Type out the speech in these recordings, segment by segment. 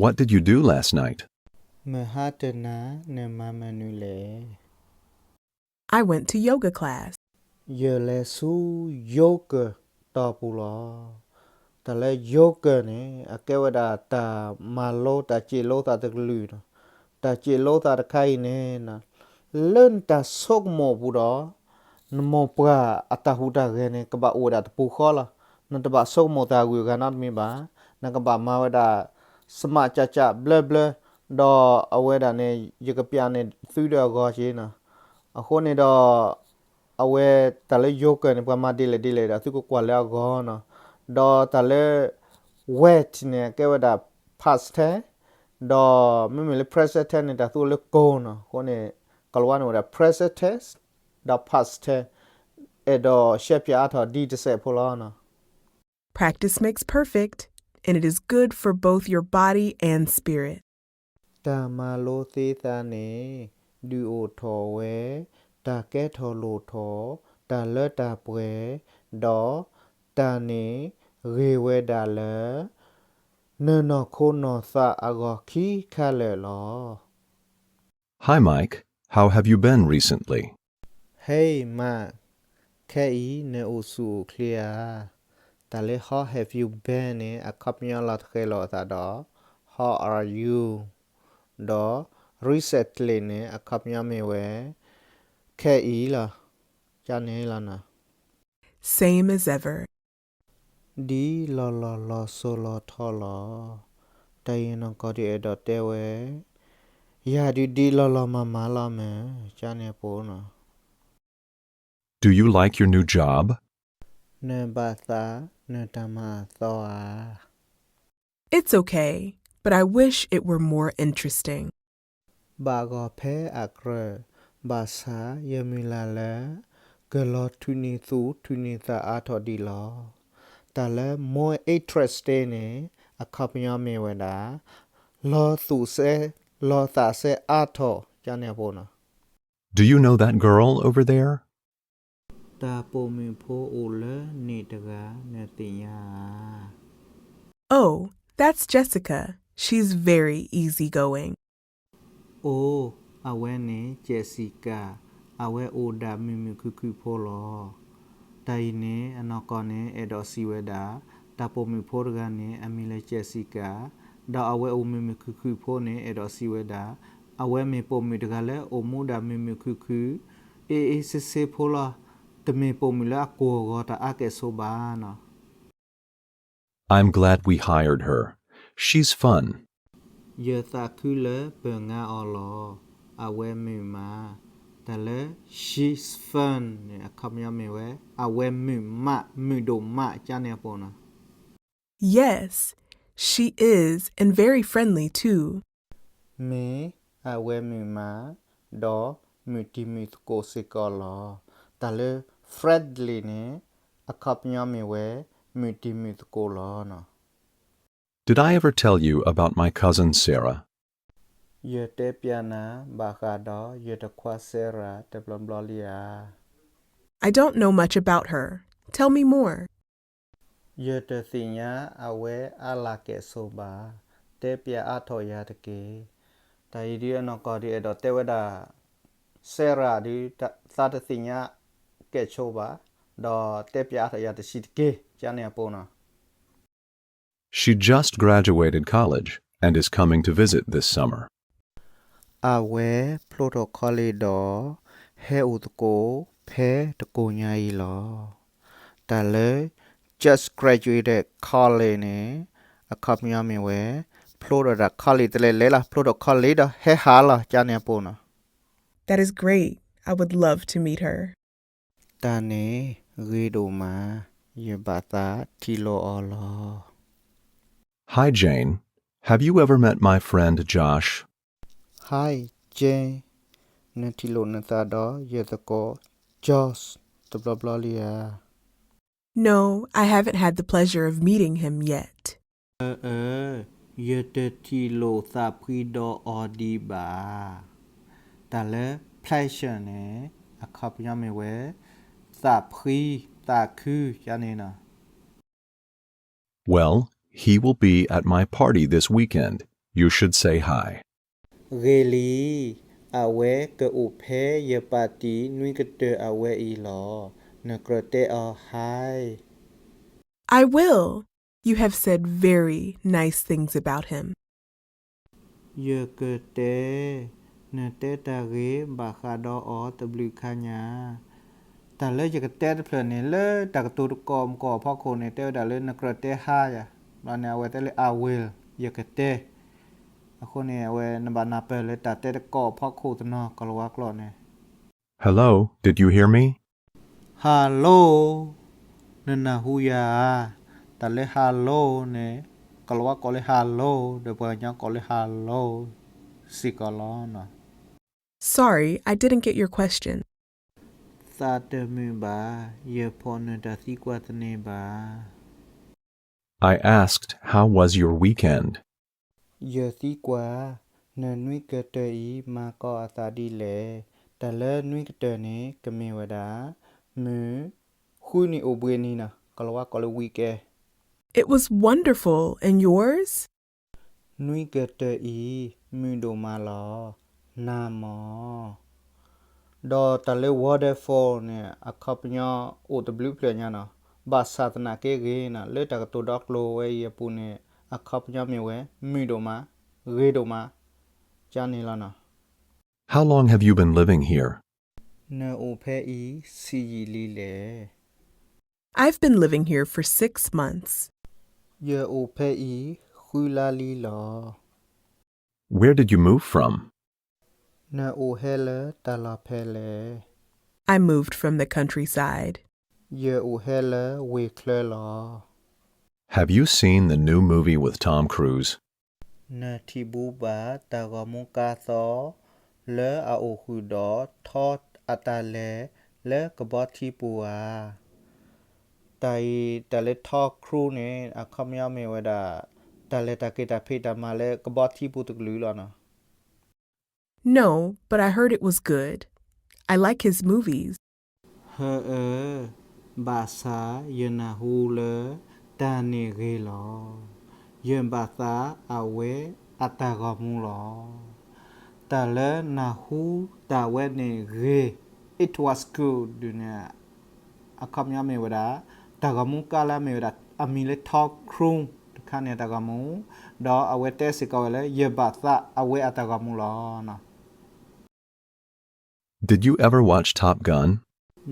What did you do last night? မဟါတနၤ နမၤမနုၤလဲၣ်. I went to yoga class. ယလဲၤဆူ yoga တီၤပူၤလီၤ. တၢ်လၢ yoga န့ၣ် အကဲဝဲဒၣ်တၢ်မၤလိ တၢ်စ့းလိသးတကလုာ်လီၤ. တၢ်စ့းလိသးတခါအံၤန့ၣ် လၢနတၢ်ဆိကမိၣ်ပူၤဒီး နမိၢ်ပှၢ်အတၢ်ဟူးတၢ်ဂဲၤန့ၣ် ကဘၣ်အိၣ်ဝဲဒၣ်တပူၤဃီလီၤ. နတဘၣ်ဆိကမိၣ်တၢ်ဂုၤအဂၤနီတမံၤဘၣ်. နကဘၣ်မၤဝဲဒၣ် စမးကၢ်ကၢ်ဘျၢဘျၢ, ဒီးအဝဲဒၣ်န့ၣ် ယကပျးန့ၢ်သုဒီးအဂီၢ်က့နီၤ. အဃိန့ၣ်ဒီး အဝဲတၢ်လၢ yoga န့ၣ် ပှၤမၤဒ်လဲၣ်ဒ်လဲၣ်ဒီး သုကကွၢ်လၢအဂီၢ်နီၤ. ဒီးတၢ်လၢ weight န့ၣ် ကဲဝဲဒၣ် past tense, ဒီးမ့မ့ၢ်လၢ present tense န့ၣ် တၢ်သူလၢ goal နီၤ. အဃိန့ၣ် ကိၤလၤဝါန့ၣ်ဝဲဒၣ် present tense ဒီး past tense, အဲၣ်ဒိးရှဲပၠးအါထီၣ်ဒ်တစဲးဖိလီၤနီၤ. Practice makes perfect, and it is good for both your body and spirit. တၢ်မၤလိသ့သးန့ၣ် ဒုးအိၣ်ထီၣ်ဝဲ တၢ်ကဲထီၣ်လိၣ်ထီၣ် တၢ်လၢတၢ်ပှဲၤ, ဒီးတၢ်န့ၣ်ဂ့ၤဝဲဒၣ်လၢ နနီၢ်ခိနီၢ်သးအဂီၢ်ခံခါလၢာ်လီၤ. Hi Mike, how have you been recently? Hey Mike, ခဲအံၤနအိၣ်ဆူၣ်အိၣ်ချ့ဧါ. တၢ်လၢ how have you been န့ၣ် အခီပညီလီၤတဃဲၤလီၤအသးဒီး how are you, ဒီး recently န့ၣ် အခီပညီမ့ၢ်ဝဲ ခဲအံၤလီၤ. ကန့ၣ်လီၤနီၤ. Same as ever. ဒ်လီၤလီၤလီၤစိၤလီၤထီလီၤ. တၢ်အံၤနီၢ်ကီၢ်ဒုးအဲၣ်ဒိးတဲဝဲ ယၤဒုးဒ်လီၤလီၤမၤမၤလီၤမ့ၢ် ကန့ၣ်အပူၤနီၤ. Do you like your new job? နဘၣ်သးနတၢ်မၤအသီဧါ. It's okay, but I wish it were more interesting. ဘၣ်ဂီၤဖဲအကြၢး, ဘၣ်ဆၣ်ယမုၢ်လၢ်လၢ ကလီၤထုးန့ၢ်သူၣ်ထုးန့ၢ်သးအါထီၣ်ဒံးလီၤ. တၢ်လၢ more interesting န့ၣ် အခီပညီမ့ၢ်ဝဲဒၣ် လီၤသူၣ်စဲ လီၤသးစဲအါထီၣ် ကန့ၣ်အပူၤနီၤ. Do you know that girl over there? တၢ်ပိာ်မုၣ်ဖိအိၣ်လၢန့ၣ်တဂၤ နသ့ၣ်ညါဧါ. Oh, that's Jessica. She's very easygoing. အိ, အဝဲန့ၣ် Jessica, အဝဲအိၣ်ဒၣ်မုာ်မုာ်ခုၣ်ခုၣ်ဖိလီၤ. တၢ်အံၤန့ၣ် အနီၢ်ကီၢ်န့ၣ် အဲၣ်ဒိးစံးဝဲဒၣ် တၢ်ပိာ်မုၣ်ဖိတဂၤန့ၣ် အမံၤလၢ Jessica, ဒီးအဝဲအိၣ်မုာ်မုာ်ခုၣ်ခုၣ်ဖိန့ၣ် အဲၣ်ဒိးစံးဝဲဒၣ် အဝဲမ့ၢ်ပိာ်မုၣ်တဂၤလၢအိၣ်မူဒၣ်မုာ်မုာ်ခုၣ်ခုၣ်, အ့ၣ်အ့ၣ်ဆ့ဆ့ဖိလီၤ. တမ့ၢ်ပိာ်မုၣ်လၢအကိၢ်အဂီၤတၢ်အါကဲၣ်ဆိးဘၣ်နီၤ. I'm glad we hired her. She's fun. ယသးခုလၢပငါအီၤလီၤ. အဝဲမုာ်မး. တၢ်လၢ she's fun န့ၣ် အခီပညီမ့ၢ်ဝဲ အဝဲမုာ်မး, မုာ်ဒိၣ်မး ကန့ၣ်အပူၤနီၤ. Yes, she is, and very friendly too. မ့ၢ်အဝဲမုာ်မး, ဒီးမုာ်တံၤမုာ်သကိးစ့ၢ်ကီးလီၤ. တၢ်လၢ friendly န့ၣ် အခီပညီမ့ၢ်ဝဲ မုာ်တံၤမုာ်သကိးလီၤနီၤ. Did I ever tell you about my cousin Sarah? ယတဲပျးနၤဘၣ်ဃးဒီးယတခွါ Sarah တဘျီဘျီလံဧါ. I don't know much about her. Tell me more. ယတသ့ၣ်ညါအဝဲအါလၢကဲၣ်ဆိးဘၣ်. တဲပျးအါထီၣ်ယၤတက့ၢ်. တၢ်အံၤဒုးအနီၢ်ကီၢ်ဒုးအဲၣ်ဒိးတဲဝဲဒၣ် Sarah ဒုး သးတသ့ၣ်ညါကဲၣ်ဆိးဘၣ်, ဒီးတဲပျးအါထီၣ်ယၤတဆံးတက့ၢ် ကန့ၣ်အပူၤနီၤ. She just graduated college and is coming to visit this summer. အဝဲဖျိထီၣ် college ဒီး ဟဲအိၣ်သကိးဖဲတကိးညါအံၤလီၤ. တၢ်လၢ just graduated college န့ၣ် အခီပညီမ့ၢ်ဝဲ ဖျိထီၣ်တၢ် college တလဲၤလဲၤလီၤ, ဖျိထီၣ် college ဒီးဟဲဟးလီၤ ကန့ၣ်အပူၤနီၤ. That is great. I would love to meet her. တၢ်န့ၣ်ဂ့ၤဒိၣ်မး, ယဘၣ်သးထံၣ်လိာ်အီၤလီၤ. Hi Jane, have you ever met my friend Josh? Hi Jane, နထံၣ်လိာ်နသးဒီးယသကိး Josh တဘျီဘျီလံဧါ. No, I haven't had the pleasure of meeting him yet. အၢ အၢ, ယတထံၣ်လိာ်သးဖှံဒီးအီၤဒံးဘၣ်. တၢ်လၢ pleasure န့ၣ် အခီပညီမ့ၢ်ဝဲ သးဖှံ, သးခု ကန့ၣ်နီၤ. Well, he will be at my party this weekend. You should say hi. ဂ့ၤလံ, အဝဲကအိၣ်ဖဲယပာ်တံၢ်နွံကတၢၢ်အဝဲအံၤလီၤ. နကြၢးတဲအီၤ Hi. I will. You have said very nice things about him. ယကတဲ, နတဲတၢ်ဂ့ၤဘၣ်ဃးဒီးအီၤတဘျုးခါညါ. တၢ်လၢယကတဲတဖျၢၣ်န့ၣ် လၢတၢ်ကတိၤတကိးမုၢ်ကိးအဖီခိၣ်န့ၣ် တဲဝဲဒၣ်လၢနကြၢးတဲ Hi ယၤ, ဘျီန့ၣ် အဝဲတဲလၢ I will, ယကတဲ. အဃိန့ၣ် အဝဲနဘၣ်နၢ်ပၢၢ်လၢတၢ်တဲတကိးအဖီခိၣ်တနီၤ ကိၤလၤဝါကျိာ်န့ၣ်. Hello, did you hear me? Hello, နနၢ်ဟူယၤဧါ. တၢ်လၢ hello န့ၣ် ကိၤလၤဝါကိးလၢ hello ဒီးပှၤကညီကိးလၢ hello စ့ၢ်ကီးလီၤနီၤ. Sorry, I didn't get your question. သးတမုာ်ဘၣ်, ယဖီၣ်နတၢ်သံကွၢ်တန့ၢ်ဘၣ်. I asked, how was your weekend? ယသံကွၢ်, နနွံကတၢၢ်အံၤ မၤကီအသးဒ်လဲၣ်. တၢ်လၢနွံကတၢၢ်န့ၣ် ကမ့ၢ်ဝဲဒၣ် မုၢ်ဃုနံၤအိၣ်ဘှံးနံၤနီၤ, ကိၤလၤဝါကိးလၢ weekend. It was wonderful, and yours? နွံကတၢၢ်အံၤ မုာ်ဒိၣ်မးလီၤ, နၤမၢ်. ဒီးတၢ်လၢ wonderful န့ၣ် အခီပညီအိၣ်တဘျုးဖျၢၣ်ညါနီၤ, ဘၣ်ဆၣ်သနာ်က့ဂ့ၤနီၤ လၢတၢ်ကတိၤဒီကျိၤဝဲအံၤအပူၤန့ၣ် အခီပညီမ့ၢ်ဝဲ မုာ်ဒိၣ်မး, ဂ့ၤဒိၣ်မး, ကန့ၣ်လီၤနီၤ. How long have you been living here? နအိၣ်ဖဲအံၤ ဆံးယံာ်လံလဲၣ်. I've been living here for six months. ယအိၣ်ဖဲအံၤ ဃုလါလံလီၤ. Where did you move from? နအိၣ်ဟဲလၢတၢ်လီၢ်ဖဲလဲၣ်. I moved from the countryside. ယအိၣ်ဟဲလၢဝ့ၢ်ချၢလီၤ. Have you seen the new movie with Tom Cruise? နထံၣ်ဘူးဘၣ်တၢ်ဂီၤမူကါသီ လၢအအိၣ်ဃုာ်ဒီးထီအတၢ်လဲၤလၢကဘီထံပူၤဧါ. တၢ်အံၤ တၢ်လၢ Tom Cruise န့ၣ် အခီပညီမ့ၢ်ဝဲဒၣ် တၢ်လဲၤတၢ်က့ၤတၢ်ဖံးတၢ်မၤလၢကဘီထံပူၤတကလုာ်လီၤနီၤ. No, but I heard it was good. I like his movies. ဟၢအၢ, ဘၣ်ဆၣ်ယနၢ်ဟူလၢတၢ်န့ၣ်ဂ့ၤလီၤ. ယဘၣ်သးအဝဲအတၢ်ဂီၤမူလီၤ. တၢ်လၢနၢ်ဟူတၢ်ဝဲန့ၣ်ဂ့ၤ, it was good ဒုးန့ၣ် အခီပညီမ့ၢ်ဝဲဒၣ် တၢ်ဂီၤမူကါလၢအမ့ၢ်ဝဲဒၣ် အမံၤလၢ Tom Cruise တခါန့ၣ်အတၢ်ဂီၤမူ, ဒီးအဝဲတဲစ့ၢ်ကီးဝဲလၢ ယဘၣ်သးအဝဲအတၢ်ဂီၤမူလီၤ. Did you ever watch Top Gun?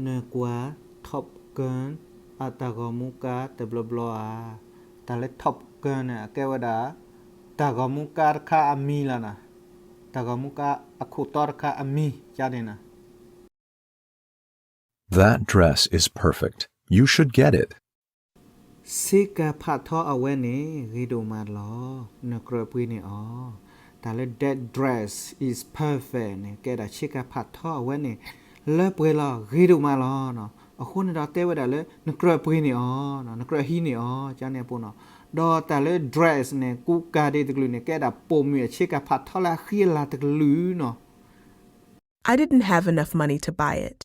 နကွၢ် Top Gun အတၢ်ဂီၤမူကါတဘျီဘျီဧါ. တၢ်လၢ Top Gun န့ၣ် အကဲဝဲဒၣ် တၢ်ဂီၤမူကါတခါအမံၤလီၤနီၤ. တၢ်ဂီၤမူကါအခိၣ်တီတခါအမံၤ ကန့ၣ်နီၤ. That dress is perfect. You should get it. ဆ့ကၤဖးထီအဝဲန့ၣ် ဂ့ၤဒိၣ်မးလီၤ. နကြၢးပှ့ၤန့ၢ်အီၤ. တၢ်လၢ that dress is perfect န့ၣ် ကဲဒၣ်ဆ့ကၤဖးထီအဝဲန့ၣ် လၢပှဲၤလီၤ ဂ့ၤဒိၣ်မးလီၤနီၤ. အဃိန့ၣ်ဒီးတဲဝဲဒၣ်လၢ နကြၢးပှ့ၤန့ၢ်အီၤ, နကြၢးဟံးန့ၢ်အီၤ ကန့ၣ်အပူၤနီၤ. ဒီးတၢ်လၢ dress န့ၣ် ကူကၤဒ့တကလုာ်န့ၣ် ကဲဒၣ်ပိာ်မုၣ်အဆ့ကၤဖးထီလၢအဃံအလၤတကလုာ်နီၤ. I didn't have enough money to buy it.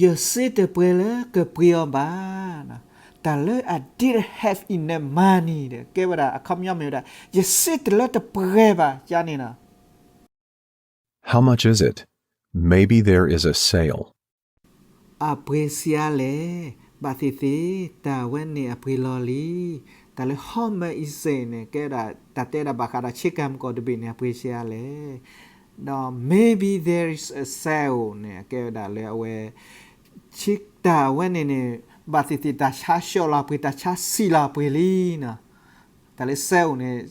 ယစ့တပှဲၤလၢကပှ့ၤအီၤဘၣ်. တၢ်လၢ I didn't have enough money ဒီး ကဲဝဲဒၣ် အခီပညီမ့ၢ်ဝဲဒၣ် ယစ့တလၢတပှဲၤဘၣ် ကန့ၣ်နီၤ. How much is it? Maybe there is a sale. အပှ့ၤဆံးအါလဲၣ်, ဘၣ်သ့ၣ်သ့ၣ် တၢ်ဝဲန့ၣ်အပှ့ၤလီၤလံ. တၢ်လၢ how much is it န့ၣ် ကဲဝဲဒၣ် တၢ်တဲဒၣ်ဘၣ်ဃးဒီးဆ့ကၤမုၢ်ကီၢ်တဘ့ၣ်န့ၣ် အပှ့ၤဆံးအါလဲၣ်. ဒီး maybe there is a sale န့ၣ် အကဲဝဲဒၣ်လၢအဝဲ ဆ့ တၢ်ဝဲန့ၣ်န့ၣ် ဘၣ်သ့ၣ်သ့ၣ် တၢ်ဆါဆှီလီၤအပှ့ၤ တၢ်ဆါဆံးလီၤအပှ့ၤလံနီၤ. တၢ်လၢ sale န့ၣ်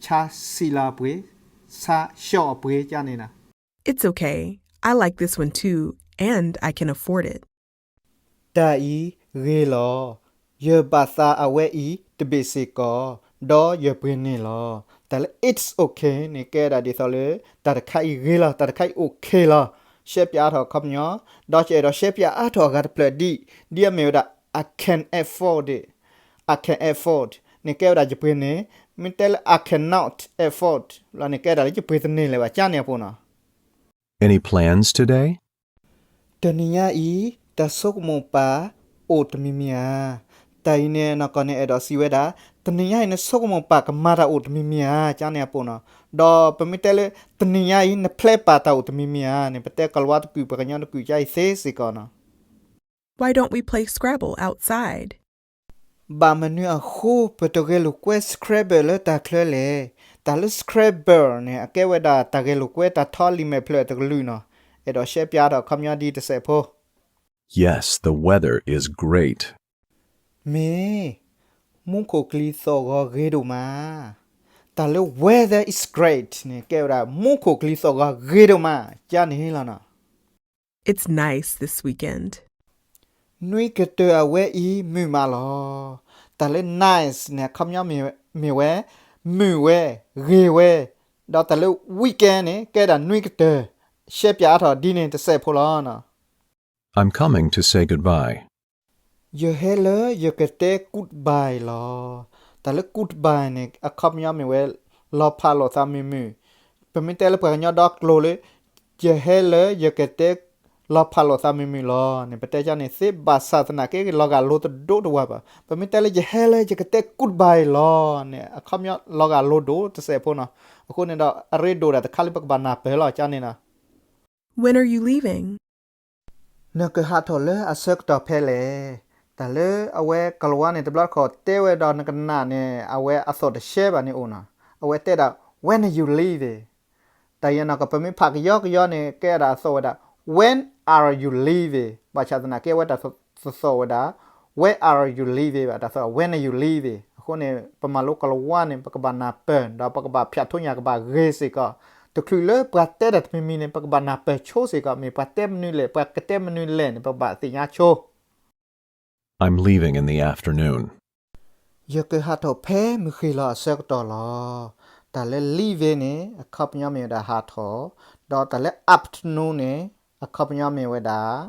ဆါဆံးလီၤအပှ့ၤ, ဆါဆှီအပှ့ၤ ကန့ၣ်နီၤ. It's okay. I like this one too, and I can afford it. တၢ်အံၤဂ့ၤလီၤ. ယဘၣ်သးအဝဲအံၤတဘ့ၣ်စ့ၢ်ကီး, ဒီးယပှ့ၤန့ၢ်လီၤ. တၢ်လၢ it's okay န့ၣ် ကဲဝဲဒၣ်ဒ်သိးလၢ တၢ်တခါအံၤဂ့ၤလီၤ, တၢ်တခါအံၤ okay လီၤ. ရှဲပၠးအါထီၣ်အခီပညီ, ဒီးယအဲၣ်ဒိးရှဲပၠးအါထီၣ်အဂၤတဖျၢၣ်ဒ်, ဒ်အမ့ၢ်ဝဲဒၣ် I can afford it, I can afford န့ၣ် ကဲဝဲဒၣ်ယပှ့ၤန့ၢ်, မ့ၢ်တဲလၢ I cannot afford လီၤန့ၣ် ကဲဝဲဒၣ်လၢယပှ့ၤတန့ၢ်လၢၤဘၣ် ကန့ၣ်အပူၤနီၤ. Any plans today? တနံၤညါအံၤ တၢ်ဆိကမိၣ်ပာ်အိၣ်တမံၤမံၤဧါ. တ တၢ်အံၤန့ၣ် နီၢ်ကီၢ်န့ၣ် အဲၣ်ဒိးစံးဝဲဒၣ်, တနံၤညါအံၤ နဆိကမိၣ်ပာ်ကမၤတၢ်အိၣ်တမံၤမံၤဧါ, ကန့ၣ်အပူၤနီၤ. ဒီးပမ့ၢ်တဲလၢ တနံၤညါအံၤ နဖျဲးပာ်တၢ်အိၣ်တမံၤမံၤဧါန့ၣ် ပတဲကလၤဝါတကုာ် ပှၤကညီတကုာ် ကန့ၣ်အံၤသ့စ့ၢ်ကီးနီၤ. Why don't we play Scrabble outside? ဘၣ်မနုၤအဃိ ပတဂဲၤလိာ်ကွဲ Scrabble လၢတၢ်ချၢလဲၣ်. တၢ်လၢ Scrabble န့ၣ် အကဲဝဲဒၣ်တၢ်ဂဲၤလိာ်ကွဲ တၢ်ထီလံာ်မဲာ်ဖျၢၣ်တကလုာ်နီၤ. အဲၣ်ဒိးရှဲပၠးထီၣ်အခီပညီဒ်တစဲးဖိ Yes, the weather is great. မ့ၢ်, မူခိၣ်ကလံၤသီၣ်ဂီၤဂ့ၤဒိၣ်မး. တၢ်လၢ weather is great န့ၣ် ကဲဝဲဒၣ် မူခိၣ်ကလံၤသီၣ်ဂီၤဂ့ၤဒိၣ်မး ကန့ၣ်လီၤနီၤ. It's nice this weekend. နွံကတၢၢ်အဝဲအံၤ မုာ်မးလီၤ. တၢ်လၢ nice န့ၣ် အခီပညီမ့ၢ်ဝဲ, မုာ်ဝဲဂ့ၤဝဲ, ဒီးတၢ်လၢ weekend န့ၣ် ကဲဒၣ်နွံကတၢၢ်, ရှဲပၠးအါထီၣ်ဒ်န့ၣ်တစဲးဖိလီၤ. I'm coming to say goodbye. ယဟဲလၢယကတဲ goodbye လီၤ. တၢ်လၢ goodbye န့ၣ် အခီပညီမ့ၢ်ဝဲ လီၤဖးလိာ်သးမုာ်မုာ်, ပမ့ၢ်တဲလၢပှၤကညီဒီကျိၤလၢ ယဟဲလၢယကတဲ လီၤဖးလိာ်သးမုာ်မုာ်လီၤန့ၣ် ပတဲကန့ၣ်သ့ ဘၣ်ဆၣ်သနာ်က့ လီၤဂာ်လိၤတဒိၣ်တဝၤဘၣ်. ပမ့ၢ်တဲလၢယဟဲလၢယကတဲ goodbye လီၤန့ၣ် အခီပညီ လီၤဂာ်လိၤဒိၣ်တစဲးဖိနီၤ. အဃိန့ၣ်ဒီး အရ့ဒိၣ်ဒၣ်တခါလၢပကဘၣ်နၢ်ပၢၢ်လီၤ ကန့ၣ်နီၤ. When are you leaving? နကဟးထီၣ်လၢအဆၢကတီၢ်ဖဲလဲၣ်. တၢ်လၢအဝဲကလၤဝါန့ၣ် တဘျီတခီၣ်တဲဝဲဒီးနကနၣ်န့ၣ် အဝဲအသီၣ်တရှဲဘၣ်န့ၣ်အိၣ်နီၤ. အဝဲတဲဒၣ် When are you leaving? တၢ်အံၤနီၢ်ကီၢ် ပမ့ၢ်ဖးကယီကယီန့ၣ် ကဲဒၣ်အသီၣ်ဝဲဒၣ် When are you leaving? ဘၣ်ဆၣ်သနာ်က့ အဝဲတၢ်သီၣ်ဝဲဒၣ် Where are you leaving? ဘၣ်တၢ်သီၣ် When are you leaving? အဃိန့ၣ် ပမၤလိကလၤဝါန့ၣ် ပကဘၣ်နၢ်ပၢၢ် ဒီးပကဘၣ်ဖၠးထီၣ်ညၣ်ကဘၣ်ဂ့ၤစ့ၢ်ကီး. တချုးလၢပှၤတဲတၢ်တမံၤမံၤန့ၣ် ပကဘၣ်နၢ်ပၢၢ်ဆိစ့ၢ်ကီး မ့ၢ်ပှၤတဲမနုၤလဲၣ် ပှၤကတဲမနုၤလဲၣ်န့ၣ် ပကဘၣ်သ့ၣ်ညါဆိ I'm leaving in the afternoon. ယကဟးထီၣ်ဖဲမုၢ်ဃ့ၢ်လီၤအဆၢကတီၢ်လီၤ. တၢ်လၢ leaving န့ၣ် အခီပညီမ့ၢ်ဝဲဒၣ်ဟးထီၣ်, ဒီးတၢ်လၢ afternoon န့ၣ် အခီပညီမ့ၢ်ဝဲဒၣ်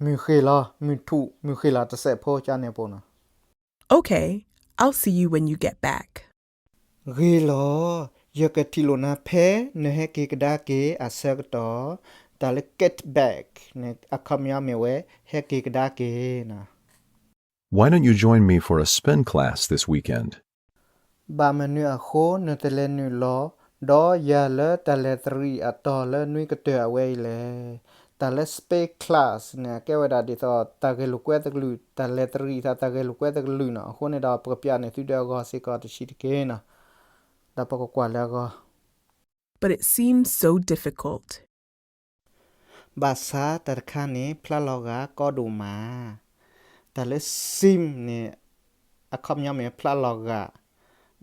မုၢ်ဃ့ၢ်လီၤ, မုၢ်ထူၣ်, မုၢ်ဃ့ၢ်လီၤတစဲးဖိ ကန့ၣ်အပူၤနီၤ. Okay, I'll see you when you get back. ဂ့ၤလီၤ, ယကထံၣ်လိာ်နၤဖဲနဟဲက့ၤကဒါက့ၤအဆၢကတီၢ်. တၢ်လၢ get back န့ၣ် အခီပညီမ့ၢ်ဝဲ ဟဲက့ၤကဒါက့ၤနီၤ. Why don't you join me for a spin class this weekend? ဘၣ်မနုၤအဃိ နတလဲၤနုာ်လီၤ ဒီးယၤလၢတၢ်လဲၤသရံးအတီၤလၢနွံကတၢၢ်အဝဲအံၤလဲၣ်. တၢ်လၢ spin class န့ၣ် အကဲဝဲဒၣ်ဒ်သိး တၢ်ဂဲၤလိာ်ကွဲတကလုာ်, တၢ်လဲၤသရံးအသး တၢ်ဂဲၤလိာ်ကွဲတကလုာ်နီၤ. အဃိန့ၣ်ဒီး ပကပၠးန့ၢ်သုဒီးအဂီၢ်စ့ၢ်ကီးတဆံးတက့ၢ်နီၤ. ဒီးပကကွၢ်လၢအဂီၢ် But it seems so difficult. ဘၣ်ဆၣ်တၢ်တခါန့ၣ် ဖျါလီၤဂာ်ကီဒိၣ်မး. တၢ်လၢ seem န့ၣ် အခီပညီမ့ၢ်ဝဲဖျါလီၤဂာ်,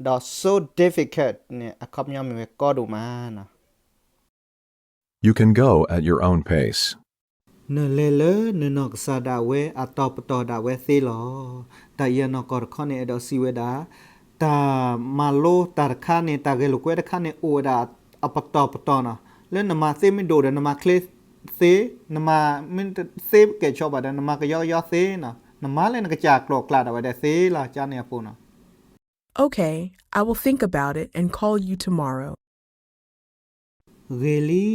ဒီး so difficult န့ၣ် အခီပညီမ့ၢ်ဝဲကီဒိၣ်မးနီၤ. You can go at your own pace. နလဲၤလၢနနီၢ်ကစၢ်ဒၣ်ဝဲအတီၤပတီၢ်ဒၣ်ဝဲသ့လီၤ. တၢ်အံၤအနီၢ်ကီၢ်တခီန့ၣ် အဲၣ်ဒိးစံးဝဲဒၣ်, တၢ်မၤလိတၢ်တခါန့ၣ် တၢ်ဂဲၤလိာ်ကွဲတခါန့ၣ် အိၣ်ဝဲဒၣ်အပတီၢ်ပတီၢ်နီၤ. လၢနမၤသ့မ့ၢ်ဒိၣ်ဒီး နမၤချ့သ့, နမၤမ့ၢ်သ့ကဲၣ်ဆိးဘၣ်ဒီး နမၤကယီကယီသ့နီၤ. နမၤလၢနကစၢ်ကျိၤကျဲဒၣ်ဝဲဒၣ်သ့လီၤ ကန့ၣ်အပူၤနီၤ. Okay, I will think about it and call you tomorrow. ဂ့ၤလံ,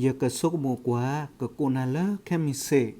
ယကဆိကမိၣ်ကွၢ်, ကကိးနၤလၢခဲမုၢ်ဆ့ၣ်.